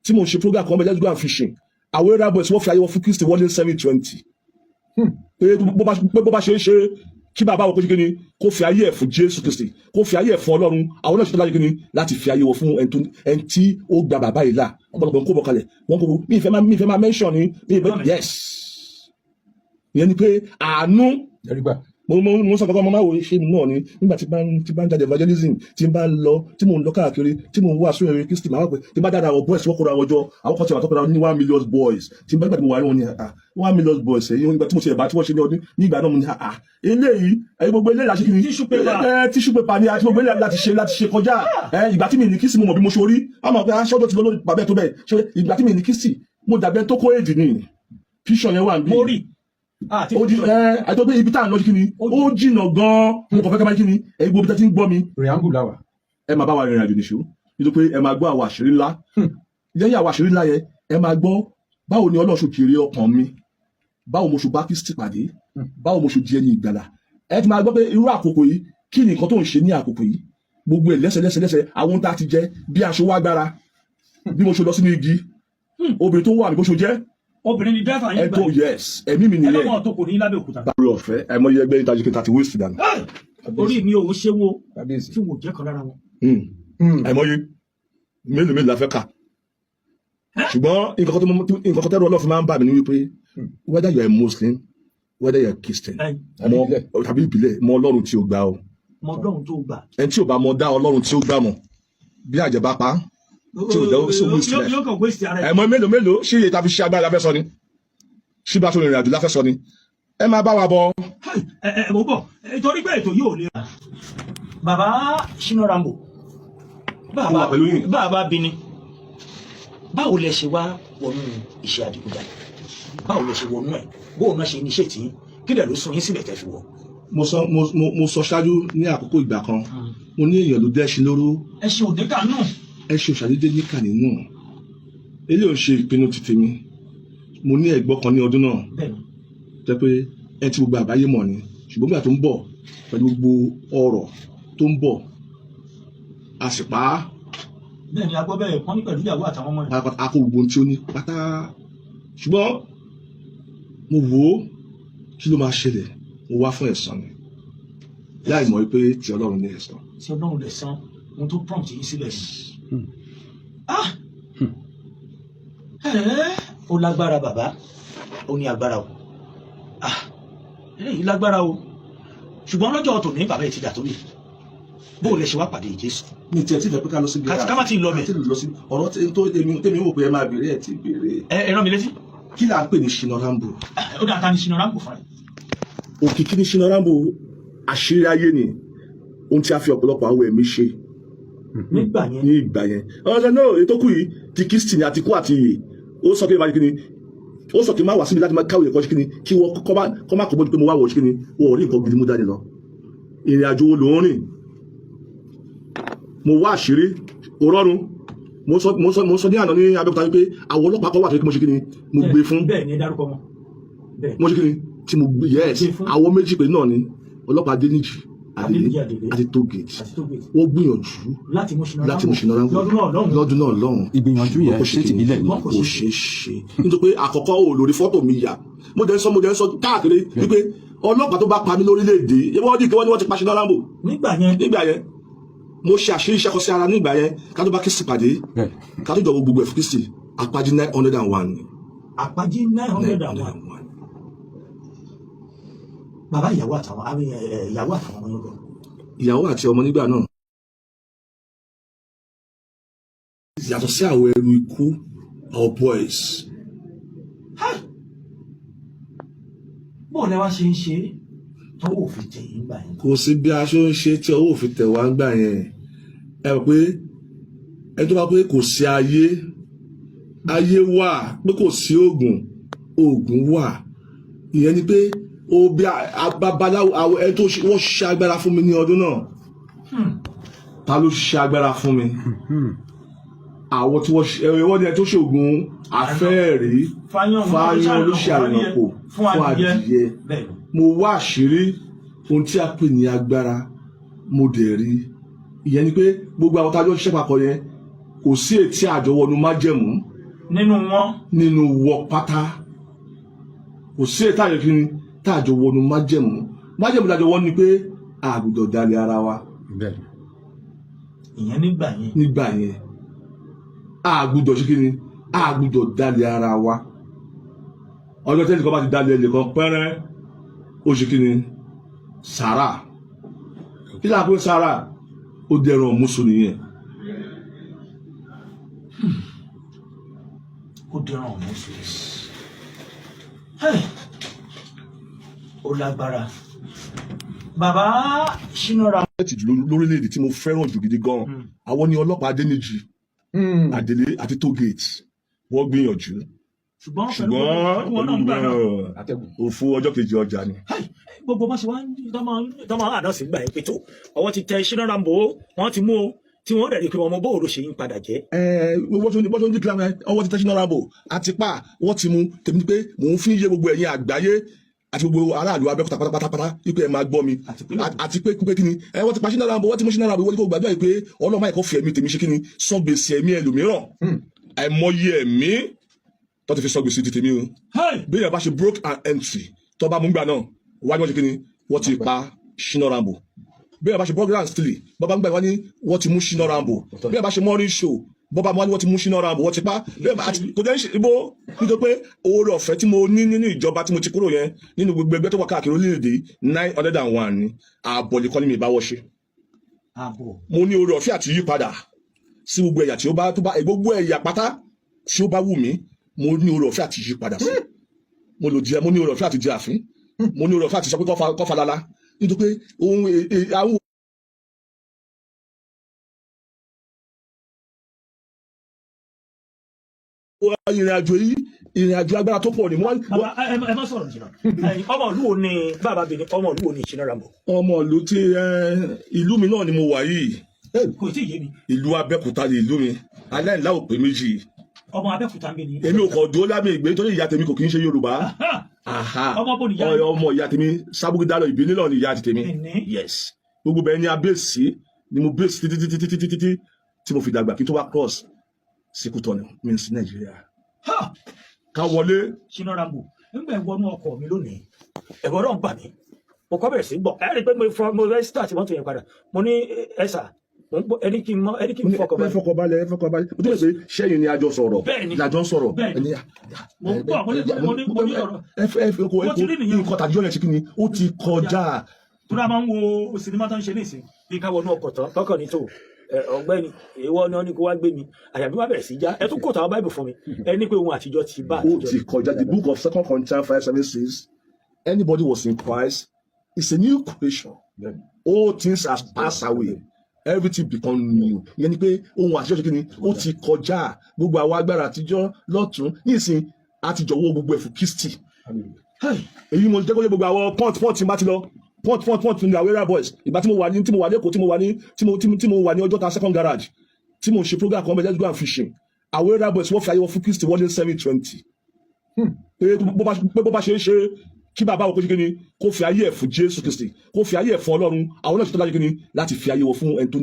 Tí mo ń ṣe program kan bẹ́ẹ̀, "Let's go and fishing." Àwọn area boys, wọ́n fi ayé wọn fún Kristi, wọ́n lé 720, pé bó bá ṣe é ṣe kí bàbá wọn kó ṣe kí ni, kó fi ayé ẹ̀ fún Jésù Kristi, kó fi ayé ẹ̀ fún Ọlọ́run. Àwọn náà ṣe tó láti kí ni, láti fi ayé wọn fún ẹni tí ó gba bàbá yìí là. Ọ̀pọ̀lọpọ̀ ń kó bọ̀ kalẹ̀, wọ́n kó. Mi ìfẹ́ máa mention ni mi ìfẹ́. Yes, ìyẹn ni pé àánú. Ẹ̀rí gbà. Mo sọ kankan, mo máa wò ṣé mi náà ni nígbà tí bá ń jáde evangelism, tí bá ń lọ, tí mò ń lọ káàkiri, tí mò ń wá sórí eré Kristi, màá wà pé tí bá dára àwọn boys, wọ́n kóra wọn jọ. Àwọn kan tí wà tó kóra ní 1 million boys. Tí bá nígbà tí mo wà ní wọn ni, ah, 1 million boys èyí. Nígbà tí mo ṣe ẹ̀bá tí wọ́n ṣe ní ọdún ní ìgbà náà, mo ní, ah, eléyìí, ẹ̀yin gbogbo eléyìí láti ṣe kí ni? Tissue paper. Ẹ tissue paper ni àti gbogbo eléyìí láti ṣe kọjá. Ẹ ìgbà tí mi ní Kristi, mo mọ̀ bí mo ṣe orí àmọ́ pé aṣọ ọjọ́ ti lọ lórí bàbá ẹ̀ tó bẹ́ẹ̀ ṣe. Ìgbà tí mi ní Kristi, mo dàbẹ́ tó kó èdè ni píṣọ̀ yẹn wà níbí. Mo rí àti Ó di ẹ àti pé ibi tá à ń lọ kí ni, ó jìnà gan-an. Mo kàn fẹ́ ká máa kí ni, ẹ̀yin gbogbo ibi tá ti ń gbọ́ mi. Preamble la wà. Ẹ máa bá wa rìnrìn àjò nìṣó, nítorí pé ẹ máa gbọ́ àwọn àṣírí ńlá. Lẹ́yìn àwọn àṣírí ńlá yẹn, ẹ máa gbọ́ báwo ni Ọlọ́run ṣe jèrè ọkàn mi, báwo mo ṣe bá Kristi pàdé, báwo mo ṣe di ẹni ìgbàlà. Ẹ ti máa gbọ́ pé irú àkókò yìí, kí ni nǹkan tó ń ṣe ní àkókò yìí, gbogbo ẹ̀ lẹ́sẹ̀ lẹ́sẹ̀ lẹ́sẹ̀, àwọn ohun tá a ti jẹ bí aṣọ wá gbára, bí mo ṣe lọ sínú igi, obìnrin tó wà ní bó ṣe jẹ́. Obìnrin ni dẹ́fà Ẹ yín tó gbà. Yes, ẹ̀mí mi Ẹ nìyẹn. lọ́mọ tó kò ní lábẹ́òkúta. Orí ọ̀fẹ́ àìmọye ẹgbẹ́ yìí tajú kí n ta ti waste dànù. Orí mi ò ṣe wo. Kábíyèsí. Tí wò jẹ́ kan lára wọn. Àìmọye mélòó mélòó la fẹ́ kà, ṣùgbọ́n nǹkan kan tẹ́rù Ọlọ́run fi máa ń bà mí ní wípé whether you are a Muslim, whether you are a Christian, Ẹ, mọ tàbí ìbílẹ̀, mọ Ọlọ́run tí o gbà o. Mọ Ọlọ́run tó gbà. Ẹni tí ò bá mọ dá Ọlọ́run tí ó gbà mọ̀, bí àjẹ́ bá pa tí ò dẹ́ sí waste life. Yóò kàn waste ara ẹ̀. Àìmọye mélòó mélòó, ṣé iye ta fi ṣe agbára la fẹ́ sọ ni, ṣé bá tó rìnrìn àjò la fẹ́ sọ ni? Ẹ máa bá wa bọ̀. Ẹ ẹ, mo bọ̀. Torí pé ètò yìí ò le. Bàbá Shina Rambo, Mo wà pẹ̀lú yín. Bàbá bini, báwo lẹ ṣe wá wọnú iṣẹ́ adigunjalè? Báwo lẹ ṣe wọnú ẹ̀? Bóun náà ṣe ní iṣẹ́ tí kí lẹ ló sún yín síbẹ̀ tẹ́ fi wọ̀? Mo sọ mo mo mo sọ ṣáájú ní àkókò ìgbà kan, mo ní èèyàn ló dẹ́ṣin lóró. Ẹ ṣe òde kànú. Ẹ ṣe òṣàdédé níkà nínú eléyìí. Ò ń ṣe ìpinnu ti tèmi. Mo ní ẹ̀gbọ́n kan ní ọdún náà, jẹ́ pé ẹ tí gbogbo àgbáyé mọ̀ ni, ṣùgbọ́n nígbà tó ń bọ̀ pẹ̀lú gbogbo ọ̀rọ̀ tó ń bọ̀, a sì pa á. Bẹ́ẹ̀ ni, a gbọ́ bẹ́ẹ̀, wọ́n ní pẹ̀lú ìyàwó àtàwọn ọmọ rẹ̀. Pátápátá, a kó gbogbo ohun tí ó ní pátá. Ṣùgbọ́n mo wò ó, kí ló máa ṣẹlẹ̀? Mo wá fún ẹ̀san ni, láì mọ̀ wípé ti Ọlọ́run ní ẹ̀san. Tí Ọlọ́run lè san ohun tó prompt yín síbẹ̀. Ah, ẹ̀ ó lágbára, bàbá, ó ní agbára o. Ah, eléyìí lágbára o. Ṣùgbọ́n lọ́jọ́ tòní, bàbá yìí ti dà tó bí. Bó o lè ṣe wá pàdé Jésù? Mi tiẹ̀ tí fẹ́ pé ká lọ síbi Ká má tíì lọ bẹ̀. Ká tí lọ sí ọ̀rọ̀ tó tèmi wò pé ẹ máa béèrè, ẹ ti béèrè. Ẹ rán mi létí. Kí là ń pè ní Shina Rambo? Ó dáa, ta ni Shina Rambo fúnra ẹ̀? Òkìkí ní Shina Rambo, àṣírí ayé ni, ohun tí a fi ọ̀pọ̀lọpọ̀ àwọn ẹ̀mí ṣe. Nígbà yẹn. Ní ìgbà yẹn, ọ̀sẹ̀ náà, ètò kù yìí ti Kristi ni àti kú àti ìyè. Ó sọ pé máa kí ni, ó sọ kí n má wá síbi láti máa káwé ẹ̀kọ́ ṣe kí ni, kí wọ́n kọ́ má kọ́ bójú pé mo wá wọ̀ ṣe kí ni, wọ́n ò rí nǹkan gidi mú dání lọ. Ìrìn àjò wo ló ń rìn? Mo wá àṣírí, kò rọrùn. Mo sọ ní àná ní Abẹ́òkúta wípé àwọn ọlọ́pàá kan wà tó yẹ kí mo ṣe kí ni, mo gbé fún. Bẹ́ẹ̀ ni, ẹ dárúkọ wọn bẹ́ẹ̀. Mo ṣe kí ni tí mo gbé, yes. Gbé fún. Àwọn méjì pé náà ni ọlọ́pàá Adéníjì Adélé Adéníjì Adélé. àti Tógèètì. Àti tó gbé. Wọ́n gbìyànjú láti mú Shina láti mú Shina Rambo lọ́dún náà lọ́hùn. Lọ́dún náà lọ́hùn. Ìgbìyànjú yẹn, Kò ṣe ṣé tìbílẹ̀ ni? Ṣùgbọ́n Kò ṣeé ṣe, nítorí pé àkọ́kọ́ ò lórí fọ́tò mi yà. Mo dẹ̀ ń sọ káàkiri wípé ọlọ́pàá tó bá pa mí lórílẹ̀‐èdè, wọ́n dì kí wọ́n ní wọ́n ti pa Shina Rambo. Nígbà yẹn. Nígbà yẹn, mo ṣe àṣírí iṣẹ́ kan sí ara nígbà yẹn, ká tó bá Kristi pàdé, ká tó jọ̀wọ́ gbogbo ẹ̀ fún Kristi. Àpájí 901. Àpájí 901. 901. Bàbá, ìyàwó àtàwọn àmì, ẹ, ìyàwó àtàwọn ọmọ yẹn lọ. Ìyàwó àti ọmọ nígbà náà, yàtọ̀ sí àwọn ẹrù ikú, our boys. Bóun lẹ wá ṣe ń ṣe tọwọ́ òfin tẹ̀ yín gbà yẹn? Kò sí bí aṣọ ń ṣe tí ọwọ́ òfin tẹ̀ wá ń gbà yẹn. Ẹ rò pé ẹ tó bá pé kò sí ayé, ayé wà, pé kò sí oògùn, oògùn wà. Ìyẹn ni pé ó bí babaláwo, àwọn ẹni tó wọ́n ṣe agbára fún mi ní ọdún náà. Ta ló ṣe agbára fún mi? Àwọn tí wọ́n ṣe, wọ́n ní ẹni tó ṣe oògùn afẹ́ẹ̀rí. Fáyán. Fáyán ló ṣe àrìnàkò fún fún adìyẹ. Adìyẹ. Bẹ́ẹ̀ ni. Mo wá àṣírí ohun tí a pè ní agbára, mo dẹ̀ rí. Ìyẹn ni pé gbogbo àwọn tájọ́ ṣiṣẹ́ papọ̀ yẹn, kò sí ètí àjọwọ́nu májẹ̀mú. Nínú wọn. Nínú wọ pátá, kò sí èyí táàjọ kí ni táàjọ wọnú májẹ̀mú. Májẹ̀mú táàjọ wọnú ni pé a gbọ́dọ̀ dalẹ̀ ara wa. Ìyẹn nígbà yẹn. Nígbà yẹn, a gbọ́dọ̀ ṣe kí ni, a gbọ́dọ̀ dalẹ̀ ara wa. Ọjọ́ tẹ́lẹ̀ kan bá ti dalẹ̀ ẹnìkan pẹ́rẹ́, ó ṣe kí ni, sàrà kí láà pé sàrà, ó dẹrùn ọ̀mùsùn nìyẹn. Ó dẹran ọ̀hún sí i, ó lágbára, bàbá Shina Rambo. Ti jù lórílẹ̀‐èdè tí mo fẹ́ràn jù gidi gan, àwọn ní ọlọ́pàá Adéníjì, Adélé àti toll gate, wọ́n gbìyànjú. Ṣùgbọ́n pẹ̀lú ṣùgbọ́n wọn náà ń gbà náà. Atẹ́gùn. Òfo ọjọ́ kejì ọjà ni. Gbogbo bá ṣe wá tọ́ máa àná sí gbà yẹn pé tó ọwọ́ ti tẹ Shina Rambo, wọ́n ti mú o, tí wọ́n rẹ̀ rí pé ọmọ bóòlù ṣe ń padà jẹ́. Ẹ wọ́n tún ní kílámù, ọwọ́ ti tẹ́ Shina Rambo àti pa wọ́n ti mú. Tèmi ni pé mò ń fi yé gbogbo ẹ̀yin àgbáyé àti gbogbo aráàlú Abẹ́òkúta pátápátá wípé ẹ máa gbọ́ mi. Àti pé àti pé kí ni ẹ wọ́n ti pa Shina Rambo, wọ́n ti mú Shina Rambo, wọ́n ti kó gbàdúrà yìí pé Ọlọ́mọ ẹ̀kọ́ fi ẹ̀mí tèmi ṣe kí ni sọ gbèsè ẹ̀mí ẹlòmíràn. Àìmọye ẹ̀mí tó ti fi sọ gbèsè ti tèmi o. Bí èèyàn bá ṣe broke and entry tó bá mú gbà náà wájú, wọ́n ṣe kí ni, wọ́n ti pa Shina Rambo. Bí èèyàn bá ṣe broke and steal, bọ́bá ń gbà wá ní wọ́n ti mú Shina Rambo. Bí èèyàn bá ṣe morning show, bọ́bá wá ní wọ́n ti mú Shina Rambo, wọ́n ti pa. Bí èèyàn bá àti kò jẹ́ ibo, nítorí pé oore ọ̀fẹ́ tí mo ní nínú ìjọba tí mo ti kúrò yẹn, nínú gbogbo ẹgbẹ́ tó wà káàkiri orílẹ̀-èdè, 901 ni ààbọ̀ nìkan ní mi ìbáwọ́ ṣe. Ààbò. Mo ní oore ọ̀fẹ́ àti yípadà sí gbogbo ẹ̀yà tí ó bá tó bá, gbogbo ẹ̀yà pátá tí ó bá wù mí, mo ní oore ọ̀fẹ́ àti yípadà sí. Mo lò jẹ, mo ní oore ọ̀fẹ́ àti jẹ àfín, mo ní oore ọ̀fẹ́ àti sọ pé kọ́ falala, nítorí pé ohun àwọn ìrìn àjò yìí, ìrìn àjò agbára tó pọ̀ ni mo wá. Bàbá, ẹ má sọ̀rọ̀ jìnnà. Ẹ̀yin, ọmọ ìlú wo ni bàbá Benin, ọmọ ìlú wo ni Shina Rambo? Ọmọ ìlú tí ìlú mi náà ni mo wà yìí. Kò tí ì yé mi. Ìlú Abẹ́òkúta ni ìlú mi, aláìlá ò pé méjì. Ọmọ Abẹ́òkúta ń bẹ ní. Èmi ò kàn dúró lábẹ́ ìgbé nítorí ìyá tèmi kò kí ń ṣe Yorùbá. Aha. Ọmọ bo nìyá? Ọmọ ìyá tèmi, Sábúgídálọ, Ìbíní náà ni ìyá ti tèmi. Benin. Yes, gbogbo bẹ́ẹ̀ ni a bẹ́ẹ̀sì ni mo bẹ́ẹ̀sì títí títí títí títí tí mo fi dàgbà kí n tó wá cross sí Kútọ̀nù, mi sí Nàìjíríà ká wọlé. Shina Rambo, nígbà ìwọnú ọkọ̀ mi lónìí, ẹ̀rọ náà bà mí, mo kọ́ bẹ̀rẹ̀ sí gbọ́. Ẹ rí i pé mo fọ, mo fẹ́ start mọ́tò yẹn padà, mo ní ẹ sà, mo ń gbọ́ ẹni kí n mọ ẹni kí n fọkàn ẹ balẹ̀. fọkàn balẹ̀, ẹ fọkàn balẹ̀. Mo tún lè pé sẹ́yìn ni a jọ sọ̀rọ̀. Bẹ́ẹ̀ni. La jọ ń sọ̀rọ̀. Bẹ́ẹ̀ni. Ẹni Mo ń gbọ́, mo ní ọ̀rọ̀. ẹ fẹ́ ẹ fẹ́ kó ẹ Mo ti kó rí nìyẹn. nǹkan tàbí ọ̀nà ṣe kí ni ó ti kọjá. Tó dáa máa ń wo sinimá tó ń ṣe nísìn bí ká wọnú ọkọ̀ tán tọkàn ní tó ẹ, ọ̀gbẹ́ni ìwọ ni wọ́n ní kó wá gbé mi, àyà mi wá bẹ̀rẹ̀ sí já. Ẹ tún kò tàwọn báìbù fún mi, ẹ ní pé ohun àtijọ́ ti bá Ó àtijọ́. ti kọjá. The book of Second Corinthians 5:7 says anybody was in Christ is a new creation, all things has passed away, everything become new. Ìyẹn ni pé ohun àtijọ́ ṣe kí ni, ó ti kọjá. Gbogbo àwọn agbára àtijọ́ lọ́tún nísìn àti jọ̀wọ́ gbogbo ẹ̀ fún Kristi. Èyí mo jẹ́ kó yẹ gbogbo àwọn pọ́ǹtì pọ́ǹtì tí n bá ti lọ, pọ́ǹtì pọ́ǹtì pọ́ǹtì ní àwọn area boys. Ìgbà tí mo wà lẹ́kọ̀ọ́, tí mo tí mo tí mo wà ní Ọjọ́ta second garage, tí mo ṣe program kan bẹ́ẹ̀, let's go and fishing, àwọn area boys wọ́n fi ayé wọn fún Kristi, wọ́n ní 7:20 pé bó bá ṣe é ṣe kí bàbá òkú ṣe kí ni kó fi ayé ẹ̀ fún Jésù Kristi, kó fi ayé ẹ̀ fún Ọlọ́run. Àwọn náà ṣe tó láti kí ni láti fi ayé wọn fún ẹni tó